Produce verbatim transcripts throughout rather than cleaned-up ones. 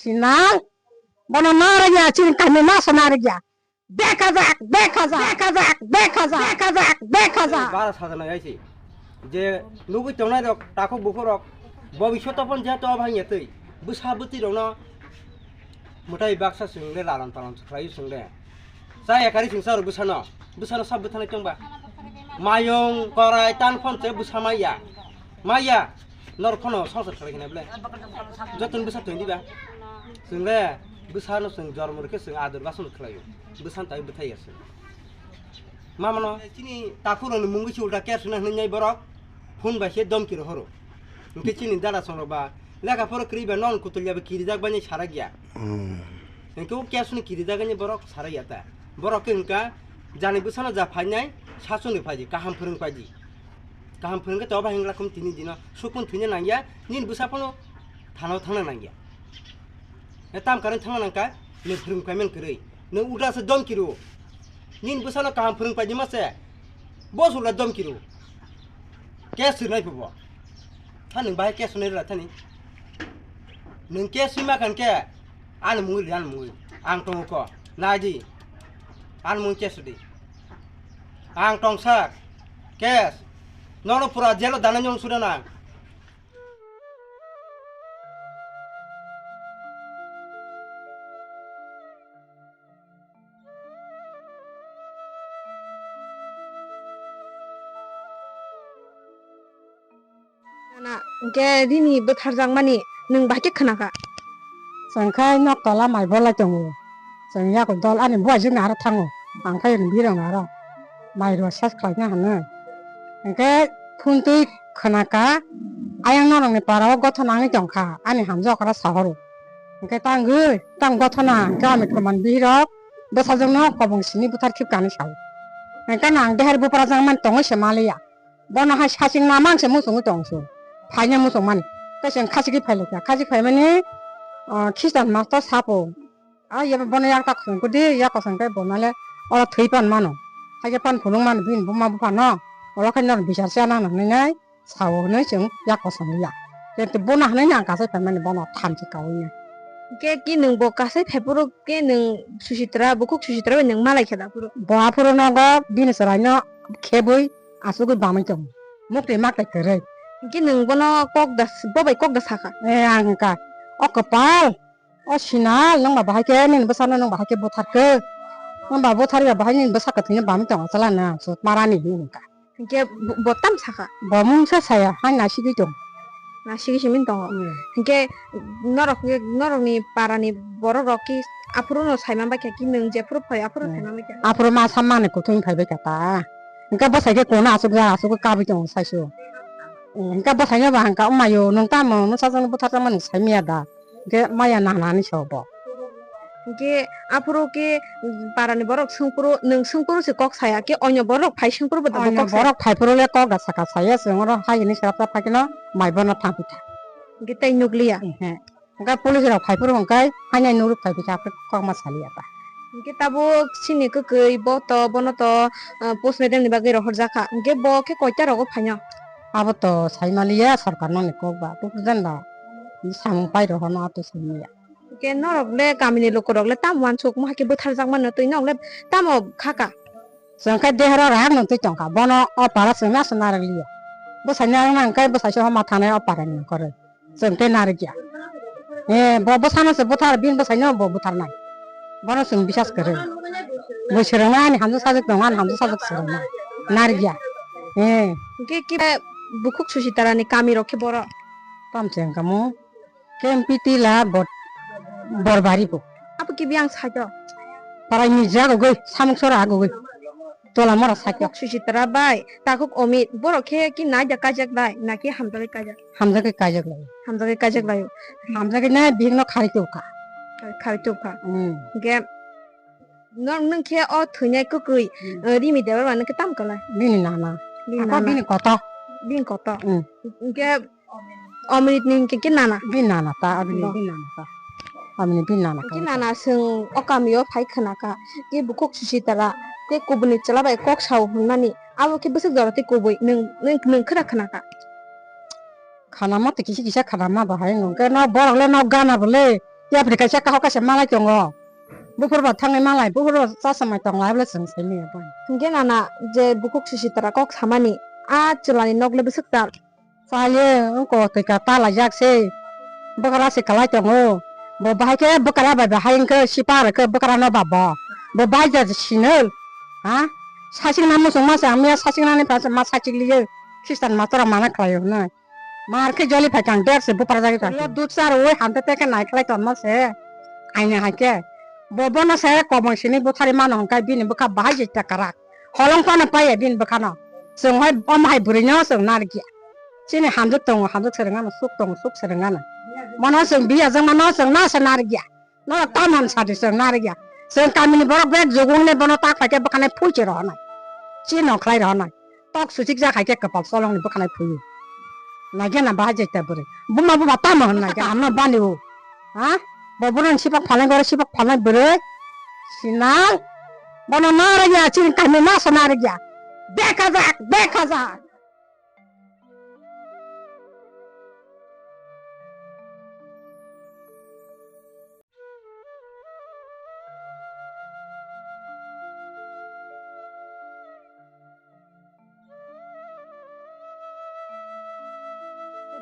Sinal, bono narwkya, chini kami masa narwkya. Bekajak, bekajak, bekajak, bekajak, bekajak, bekajak. Bara sajana yaisi. Je nugwi tongnai rok, takhuk bukhuk rok, bobishoto pon je to bhang yatwi. Bwsa bwtwi rokno mwtai baksa swng le lalan palan khlai swng le. Cha ekari singsa rok bwsano, bwsano sab bwthanai tongba. Mayung, korai, tan phon che bwsa maya. Maya, nor khono songsar khlai khna ble. Jotoni bwsa tong diba. Swng le, bwsano swng jormo rikhe swng ador basan khlaio. Bwsan tai bwthai ya swng. Mamano chini takhurokni mungwi se ulta case hwnwi nai borok phone bai se domki rohoro. Hwnkhe chini dada songrok ba lekha poro kwrwi ba non kutul ya ba kirijak bai sarak ya. Hmm. Hwnkhe o case hwnwi kirijak ani borok sarak ya ta. Borok khe hwnkha jani bwsano ja phainai sasoni phaidi kaham phwrwng paidi. Kaham phwrwng khe to ba hingla khum tini dino sukun thwina nangya nini bwsa phano thana thangna nangya. E tam karon thangna nangka, nwng phwrwng paiman kwrwi. Nwng ulta se domki rw. Nini bwsano kaham phwrwng paidi ma se. Bo se ulta domki rw. Case swnai phubo. Tha nwng bahai case swnai rwla thani. Nwng case swi ma khan khe ani mungwi ri ani mungwi. Ang tongo ko. Nai di. Ani mungwi case di. Ang tongsak. Case. Nono pura jelo dana nyong sudana. Nana, hwnkhe rini bwtharjakmani nwng bahai khe khna kha? Chwng khai nok tola mai bolai tongo. Chwng yago dol ani buaijwkni aro thango. Ang khai ani birokno aro mai rw sas khlaina hwnwi. Hwnkhe phone twi khna kha, ayang norokni para o gothona wngwi tong kha, ani hamjak okra sahoro. Hwnkhe tangwi tang gothona hwnkhe Amit Kumar bihirok bwsajwkno kobong simi buthar khibka hinwi sao. Hwnkhe nang dehar buprajakmani tongwi se maliya. Bono hai saching namang se muchungwi tong se. Phaina muchungmani. Tei chwng khachigwi phailaikha. Khachigwi phaimani, ah, Khristan master sapo. Ah, yabo bono yak tak songkudi, yak kosong khe bono le oro thwi pan mano. Haikhe pan phunuk mano bini buma buphano. Oro khe norok bichar se nang nang nai sao hwnwi chwng yak kosong ya. Khe bono hwnwi ang kasai phaimani bono thamchi kaui ya. Khe ki nwng bo kasai phaiphuru khe nwng Susitra, bukhuk Susitra bai nwng malai khe da phuru? Bo aphuru nogo bini chwraino khebwi achugwi bamwi tongo. Mukti maktai kwrwi. Hwnkhe nwng bono kok da, bo bai kok da sakha? Eh, ang hwnkha, "O kwpal, o sinal, nwng ba bahai khe nini bwsano nwng bahai khe butharkhe? Nwng ba butharya bahai nini bwsa kwthwino bamwi tongo chwla na, chwla marani," hinwi hwnkha. Hwnkhe bo, bo tam sakha? Bo mungsa saya, hai nasigwi tong. Nasigwi simi tongo. Hmm. Hwnkhe norok, norokni parani borok rok ki aphuru no sai man bai kha ki nwng jephuru phai aphuru Hmm. sai man bai kha? Aphuru ma sammani kuthung phai bai kha ta. Hwnkhe bwsai khe kono aswk ja aswk kabui tongo saisu. Hmm, hwnkhe bwsaino ba hwnkha, "Omayo, nwng tamo nwng sajwkno butharjakmani sai manya da?" Hwnkhe maya nana hinwi sao bo. Hwnkhe aphuru khe, mm, parani borok swngphuru, nwng swngphuru se kok saya, khe onyo borok phai swngphuru bo tabuk Onyo kok saya? Borok phaiphuru le kok da saka saya, chwng oro hai hwnwi swrapsa phai kheno mai bono thangphi kha. Hwnkhe tei nukliya? Ehe. Hwnkhe police rok phaiphuru hwnkhe haino nuruk phaiphikha, kok ma saliya ta. Hwnkhe tabuk chini kwkwi bo to, bono to, ah, postmortem ni bagwi rohorjak kha. Hwnkhe bo khe koita rogo phaino? Abo to sai maliya, sorkar no ni kok ba, buphru jan ba. Samung pai rohono ato sai maliya. Hwnkhe norok le kamini lukurok le tamo uansukma hai khe butharjakmano twi norok le tamo khaka? Chwng khe dehero rak nung twi tongkha, bono o para chwngno aswk narwk liya. Bwsai narwkna hwnkhe bwsai se homa thanai o parani nongkhorwi. Chwng tei narwkya. Eh, bo bwsano se buthar, bini bwsaino bo butharnai. Bono chwng bisas kwrwi. Bo swrwngna ani hamjak sajak tongo, ani hamjak sajak swrwngna. Narwkya. Eh. Hwnkhe khe bukhuk Susitarani kamirok khe boro? Tamo se wngkha mo? Kempiti la bor-, borbari bo. Abo kibi ang saito. Parai ni jago goi, samuk sora ago goi. Tola mora saito. Takhuk Susitra bai, takhuk Omit, borok khe ki naida kaijak lai, naki hamjagwi kaijak? Hamjagwi kaijak lai. Hamjagwi kaijak lai. Hamjagwi na bihik no khari tubkha. Khari tubkha. Hmm. Ge, nor nung khe o thwinai kwkwi, Hmm. eh, Rimi Debbarma nung khe tam kwlai? Bini nana. Bini Apa nana. Bini koto. Bini koto. Hmm. Ge, Omrit ni hwnkhe khe nana? Bini nana ta, abini Bo. Bini nana ta. Abini bini nana Hwnkhe ta. Nana chwng o kamio phai khna kha, khe bukhuk Susitara, tei kubuni chwla bai kok sao hwnmani, abo khe bwswk jora tei kubui nwng, nwng, nwng khwra khna kha? Khana ma twi kisa kisa khana ma bahai wngkhe no borok le no gana bo le. Yapri kaisa kahok kaisa malai tongo. Buphur bo thangwi malai, buphur bo chasamai tonglai bwle chwng sai manya bo. Hinkhe nana je bukhuk sisi tara kok samani, a chwlani nok le bwswk tal. Chaye wngko twi ka ta laijak se. Bwkra se kwlai tongo. Bo bahai khe bwkra bai bahai wngkhe sipar khe bwkra no ba bo. Bo bai ja sinel. Ha? Sasing na muchung ma se ang miya sasing nani pha se ma sachik liye. Khristan matora mana khlai hwnwi. Mar khe joli phai kang der se bupra jagwi kang. Duk char oi ham te te khe nai khlai ton ma se. Aina hai khe. Bo bono se komon sini buthari mano hwn kai bini bwkha bahai je ta karak. Holong phano paiya bini bwkhano. Chwng hoi om hai bwrwi no chwng narikya. Chini hamjwk tongo, hamjwk se rwngano, suk tongo, suk se rwngano. Mono chwng biya jwngmano chwng na se narikya. Norok tamon sadi chwng narikya. Chwng kamini borok bek jugungni bono tak phaikhe bwkhanai phui se rohornai. Chini nokhlai rohornai. Tok suchik jak hai khe kwpal cholongni bwkhanai phuiwi. Naikhe na bahai jai ta bwrwi. Buma buma tamo hwn naikhe amno bani o. Ha? Bo bono sipak phalnai gore sipak phalnai bwrwi. Sinal. Bono narikya chini kami masa narikya. Bek hajak, bek hajak.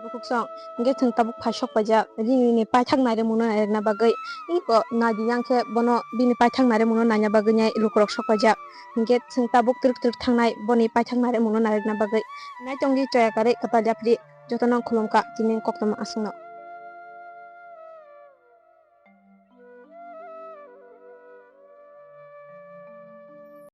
Bukhuk song, hingke chwng tabuk phai sok paijak, rini ni paithak nairwkmano nairwkna bagwi, iko naidi yang khe bono bini paithak nairwkmano naina bagwi nai lukurok sok paijak, hingke chwng tabuk twrwk twrwk thangnai boni paithak nairwkmano nairwkna bagwi. Nai tongdi choya karwi kwtal yapri, jotono khulumkha tini koktwma aswkno.